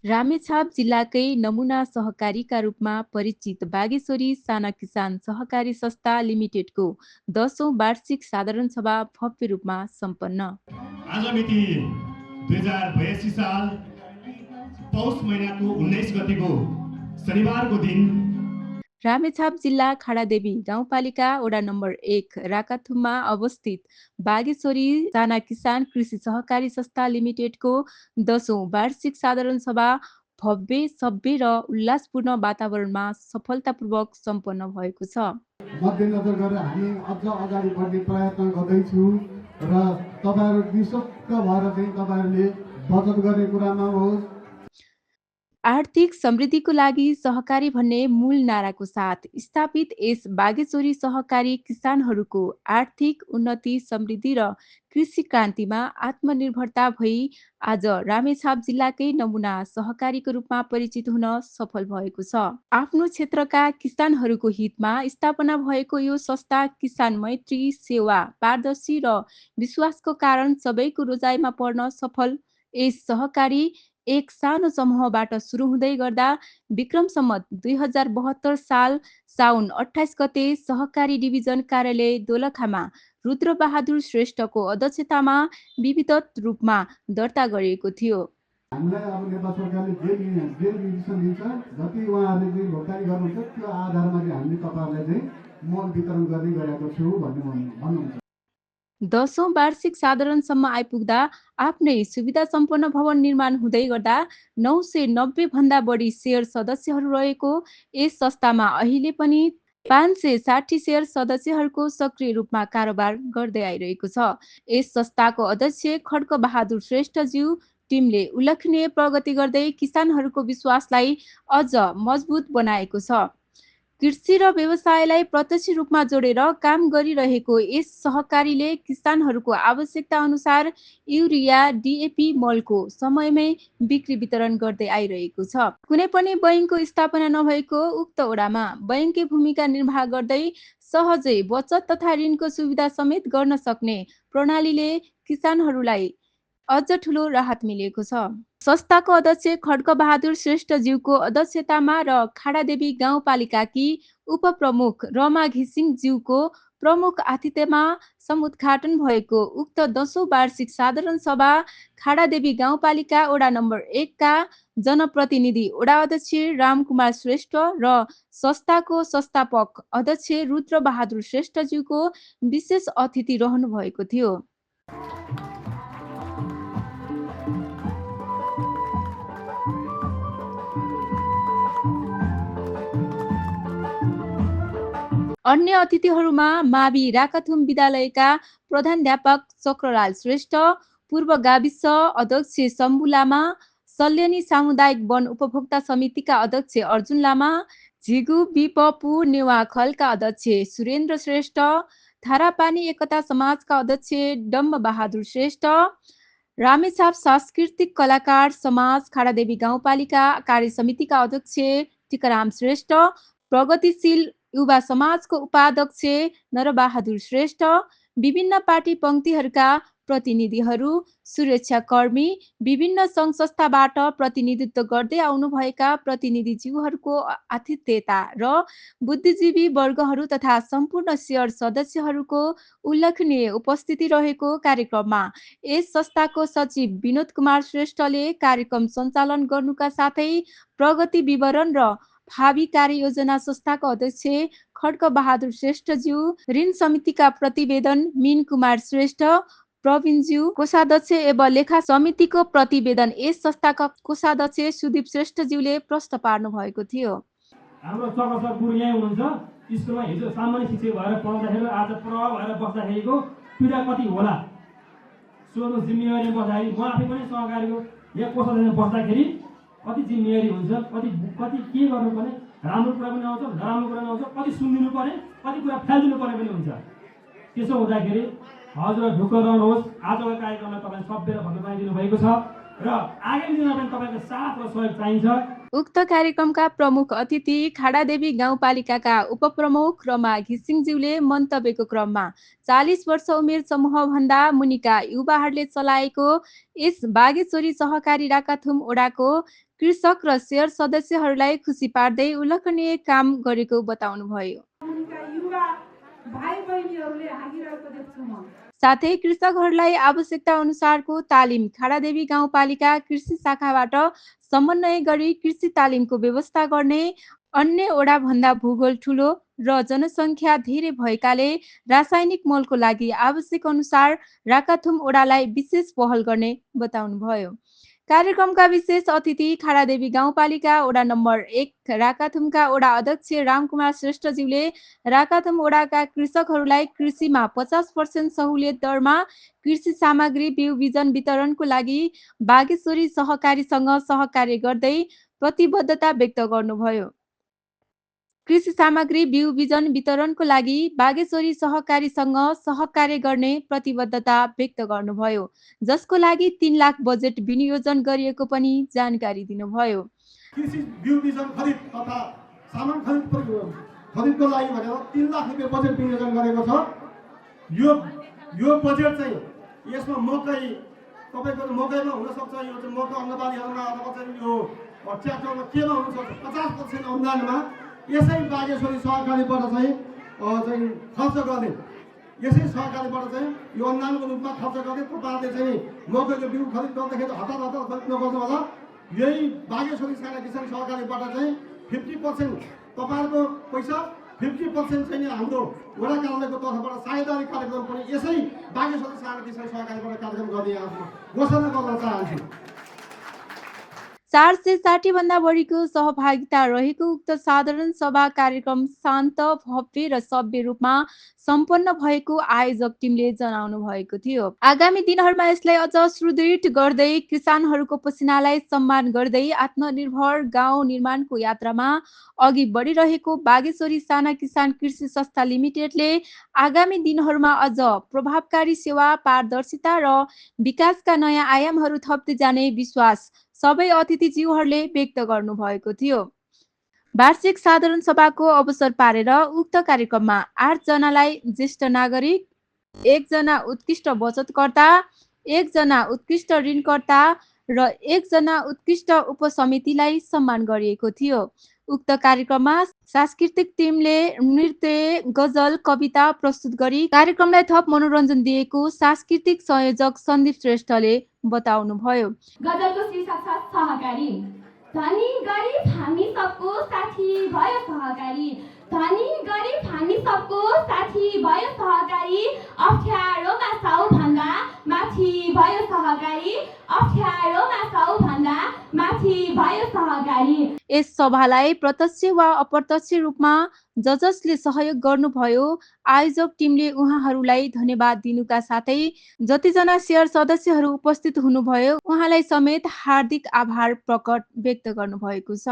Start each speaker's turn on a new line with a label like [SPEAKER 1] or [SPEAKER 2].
[SPEAKER 1] रामेछाप जिल्लाकै नमुना सहकारीका रूपमा परिचित बागेश्वरी साना किसान सहकारी संस्था लिमिटेडको 10औं वार्षिक साधारण सभा भव्य रूपमा सम्पन्न।
[SPEAKER 2] आज मिति 2082 साल पौष महिनाको 19 गतेको शनिबारको दिन
[SPEAKER 1] रामेछाप जिल्ला खाडादेवी गाउँपालिका वडा नम्बर 1 राकाथुममा अवस्थित बागेश्वरी साना किसान कृषि सहकारी संस्था लिमिटेडको 10औं वार्षिक साधारण सभा भव्य सभ्य र उल्लासपूर्ण वातावरणमा सफलतापूर्वक सम्पन्न भएको छ।
[SPEAKER 3] मध्यनजर गरेर हामी अझ अगाडि बढ्ने प्रयत्न गर्दैछौँ र तपाईहरु निशक्त भएर चाहिँ तपाईहरुले बचत गर्ने कुरामा होस्,
[SPEAKER 1] आर्थिक समृद्धिको लागि सहकारी भन्ने मूल नाराको साथ स्थापित यस बागेश्वरी सहकारी किसानहरूको आर्थिक उन्नति समृद्धि र कृषि क्रान्तिमा आत्मनिर्भरता भई आज रामेछाप जिल्लाकै नमुना सहकारीको रूपमा परिचित हुन सफल भएको छ। आफ्नो क्षेत्रका किसानहरूको हितमा स्थापना भएको यो संस्था किसान मैत्री, सेवा, पारदर्शी र विश्वासको कारण सबैको रोजाइमा पर्न सफल। यस सहकारी एक सानो समूहबाट सुरु हुँदै गर्दा विक्रम सम्वत 2072 साल साउन 28 गते सहकारी डिभिजन कार्यालय दोलखामा रुद्रबहादुर श्रेष्ठको अध्यक्षतामा विधिवत रूपमा दर्ता गरिएको थियो।
[SPEAKER 3] हामीलाई अब नेपाल सरकारले जे डिसिसन लिन्छ, जति उहाँहरूले चाहिँ भुक्तानी गर्नुहुन्छ त्यो आधारमा चाहिँ हामीले तपाईहरुलाई चाहिँ मल वितरण गर्ने गरेको छु भन्ने भन्नुहुन्छ।
[SPEAKER 1] 10औं वार्षिक साधारणसम्म आइपुग्दा आफ्नै सुविधा सम्पन्न भवन निर्माण हुँदै गर्दा 990 भन्दा बढी शेयर सदस्यहरू रहेको यस संस्थामा अहिले पनि 560 शेयर सदस्यहरूको सक्रिय रूपमा कारोबार गर्दै आइरहेको छ। यस संस्थाको अध्यक्ष खड्क बहादुर श्रेष्ठज्यू टिमले उल्लेखनीय प्रगति गर्दै किसानहरूको विश्वासलाई अझ मजबुत बनाएको छ। कृषि र व्यवसायलाई प्रत्यक्ष रूपमा जोडेर काम गरिरहेको यस सहकारीले किसानहरूको आवश्यकता अनुसार युरिया, डिएपी मलको समयमै बिक्री वितरण गर्दै आइरहेको छ। कुनै पनि बैंकको स्थापना नभएको उक्त वडामा बैंककै भूमिका निर्वाह गर्दै सहजै बचत तथा ऋणको सुविधा समेत गर्न सक्ने प्रणालीले किसानहरूलाई अझ ठूलो राहत मिलेको छ। संस्थाको अध्यक्ष खड्क बहादुर श्रेष्ठज्यूको अध्यक्षतामा र खाडादेवी गाउँपालिकाकी उपप्रमुख रमा घिसिङज्यूको प्रमुख आतिथ्यमा समुद्घाटन भएको उक्त 10औं वार्षिक साधारण सभा खाडादेवी गाउँपालिका वडा नम्बर 1 का जनप्रतिनिधि वडा अध्यक्ष रामकुमार श्रेष्ठ र संस्थाको संस्थापक अध्यक्ष रुद्र बहादुर श्रेष्ठज्यूको विशेष अतिथि रहनु भएको थियो। अन्य अतिथिहरूमा मावि राकाथुम विद्यालयका प्रधानाध्यापक चक्रलाल श्रेष्ठ, पूर्व गाविस अध्यक्ष शम्भु लामा, सल्यानी सामुदायिक वन उपभोक्ता समितिका अध्यक्ष अर्जुन लामा, झिगु विपपु नेवाखलका अध्यक्ष सुरेन्द्र श्रेष्ठ, थारापानी एकता समाजका अध्यक्ष डम्ब बहादुर श्रेष्ठ, रामेछाप सांस्कृतिक कलाकार समाज खाडादेवी गाउँपालिका कार्य समितिका अध्यक्ष टिकाराम श्रेष्ठ, प्रगतिशील युवा समाजको उपाध्यक्ष नरबहादुर श्रेष्ठ, विभिन्न पार्टी पंक्तिहरूका प्रतिनिधिहरू, सुरक्षाकर्मी, विभिन्न सङ्घ संस्थाबाट प्रतिनिधित्व गर्दै आउनुभएका प्रतिनिधिज्यूहरूको आतिथ्यता र बुद्धिजीवी वर्गहरू तथा सम्पूर्ण शेयर सदस्यहरूको उल्लेखनीय उपस्थिति रहेको कार्यक्रममा यस संस्थाको सचिव विनोद कुमार श्रेष्ठले कार्यक्रम सञ्चालन गर्नुका साथै प्रगति विवरण र भावी कार्ययोजना संस्थाको अध्यक्ष खड्क बहादुर श्रेष्ठज्यू, ऋण समितिका प्रतिवेदन मीन कुमार श्रेष्ठ, प्रवीणज्यू कोषाध्यक्ष एवं लेखा समितिको प्रतिवेदन यस संस्थाका कोषाध्यक्ष सुदीप श्रेष्ठज्यूले प्रश्न पार्नु भएको थियो।
[SPEAKER 4] हाम्रो चकचक गुरु यहीँ हुनुहुन्छ। स्कुलमा हिजो सामान्य शिक्षक भएर पढ्दाखेरि आज प्रभाव भएर बस्दाखेरिको पीडा कति होला सोध्नु जिम्मेवारी बस्दाखेरि म आफै पनि सहकारीको यहाँ कोषाध्यक्ष बस्दाखेरि कति जिम्मेवारी हुन्छ, कति के गर्नुपर्ने, राम्रो कुरा पनि आउँछ, नराम्रो कुरा पनि आउँछ, कति सुनिदिनु पर्ने, कति कुरा फ्यालिदिनु पर्ने पनि हुन्छ। त्यसो हुँदाखेरि हजुर ढुक्क रहनुहोस्। आजको कार्यक्रममा तपाईँ सभ्य र भव्य बनाइदिनु भएको छ र आगामी दिनमा पनि तपाईँको साथ र सहयोग चाहिन्छ।
[SPEAKER 1] उक्त कार्यक्रमका प्रमुख अतिथि खाडादेवी गाउँपालिकाका उपप्रमुख रमा घिसिङज्यूले मन्तव्यको क्रममा 40 वर्ष उमेर समूहभन्दा मुनिका युवाहरूले चलाएको यस बागेश्वरी सहकारी राकाथुम ओडाको कृषक र शेयर सदस्यहरूलाई खुसी पार्दै उल्लेखनीय काम गरेको बताउनुभयो।
[SPEAKER 5] युवा भाइ बहिनीहरूले हागिरहेको देख्छु म।
[SPEAKER 1] साथै कृषकहरूलाई आवश्यकता अनुसारको तालिम खाडादेवी गाउँपालिका कृषि शाखाबाट समन्वय गरी कृषि तालिमको व्यवस्था गर्ने, अन्य ओडाभन्दा भूगोल ठूलो र जनसङ्ख्या धेरै भएकाले रासायनिक मलको लागि आवश्यक अनुसार राकाथुम ओडालाई विशेष पहल गर्ने बताउनुभयो। कार्यक्रमका विशेष अतिथि खाडादेवी गाउँपालिका ओडा नम्बर 1 राकाथुमका ओडा अध्यक्ष रामकुमार श्रेष्ठज्यूले राकाथुम ओडाका कृषकहरूलाई कृषिमा 50% सहुलियत दरमा कृषि सामग्री बिउ बिजन वितरणको लागि बागेश्वरी सहकारीसँग सहकार्य गर्दै प्रतिबद्धता व्यक्त गर्नुभयो। कृषि सामग्री बिउ बिजन वितरणको लागि बागेश्वरी सहकारीसँग सहकार्य गर्ने प्रतिबद्धता व्यक्त गर्नुभयो, जसको लागि 3 लाख बजेट विनियोजन गरिएको पनि जानकारी दिनुभयो।
[SPEAKER 6] कृषि बिउ बिजन खरिद तथा सामान खरिदको लागि भनेर 3 लाख रुपियाँ बजेट विनियोजन गरेको छ। यो बजेट चाहिँ यसमा मकै तपाईको मकैमा हुन सक्छ, यो चाहिँ मकै अन्नबालीहरुमा अथवा चाहिँ यो ट्र्याक्टरमा केमा हुन सक्छ 50% अनुदानमा यसै बागेश्वरी सहकारीबाट चाहिँ खर्च गर्ने, यसै सहकारीबाट चाहिँ यो अनुदानको रूपमा खर्च गर्ने। तपाईहरुले चाहिँ मकैको बिउ खरिद गर्दाखेरि हतार खरिद नगर्नु होला। यही बागेश्वरी साना किसान सहकारीबाट चाहिँ 50% तपाईहरुको पैसा, 50% चाहिँ हाम्रो वडा कार्यालयको तर्फबाट साझेदारी कार्यक्रम पनि यसै बागेश्वरी साना किसान सहकारीबाट कार्यक्रम गर्ने घोषणा गर्न चाहन्छु।
[SPEAKER 1] 460 भन्दा बढीको सहभागिता रहेको उक्त साधारण सभा कार्यक्रम शान्त, भव्य र सभ्य रूपमा सम्पन्न भएको आयोजक टिमले जनाउनु भएको थियो। आगामी दिनहरूमा यसलाई अझ सुदृढ गर्दै किसानहरूको पसिनालाई सम्मान गर्दै आत्मनिर्भर गाउँ निर्माणको यात्रामा अघि बढिरहेको बागेश्वरी साना किसान कृषि संस्था लिमिटेडले आगामी दिनहरूमा अझ प्रभावकारी सेवा, पारदर्शिता र विकासका नयाँ आयामहरू थप्दै जाने विश्वास सबै अतिथिज्यूहरूले व्यक्त गर्नुभएको थियो। वार्षिक साधारण सभाको अवसर पारेर उक्त कार्यक्रममा 8 जनालाई ज्येष्ठ नागरिक, 1 जना उत्कृष्ट बचतकर्ता, 1 जना उत्कृष्ट ऋणकर्ता र 1 जना उत्कृष्ट उपसमितिलाई सम्मान गरिएको थियो। उक्त कार्यक्रममा सांस्कृतिक टिमले नृत्य, गजल, कविता प्रस्तुत गरी कार्यक्रमलाई थप मनोरञ्जन दिएको सांस्कृतिक संयोजक सन्दीप श्रेष्ठले बताउनुभयो।
[SPEAKER 7] गजलको शीर्षक छ सहकारी। धनी गरिब हामी सबको साथी भयो सहकारी, धनी गरिब हामी सबको साथी भयो सहकारी, अप्ठ्यारोमा सबभन्दा माथि भयो सहकारी, अप्ठ्यारोमा सबभन्दा माथि भयो सहकारी।
[SPEAKER 1] यस सभालाई प्रत्यक्ष वा अप्रत्यक्ष रूपमा जजसले सहयोग गर्नुभयो। आयोजक टिमले उहाँहरूलाई धन्यवाद दिनुका साथै जतिजना शेयर सदस्यहरू उपस्थित हुनुभयो उहाँलाई समेत हार्दिक आभार प्रकट व्यक्त गर्नुभएको छ।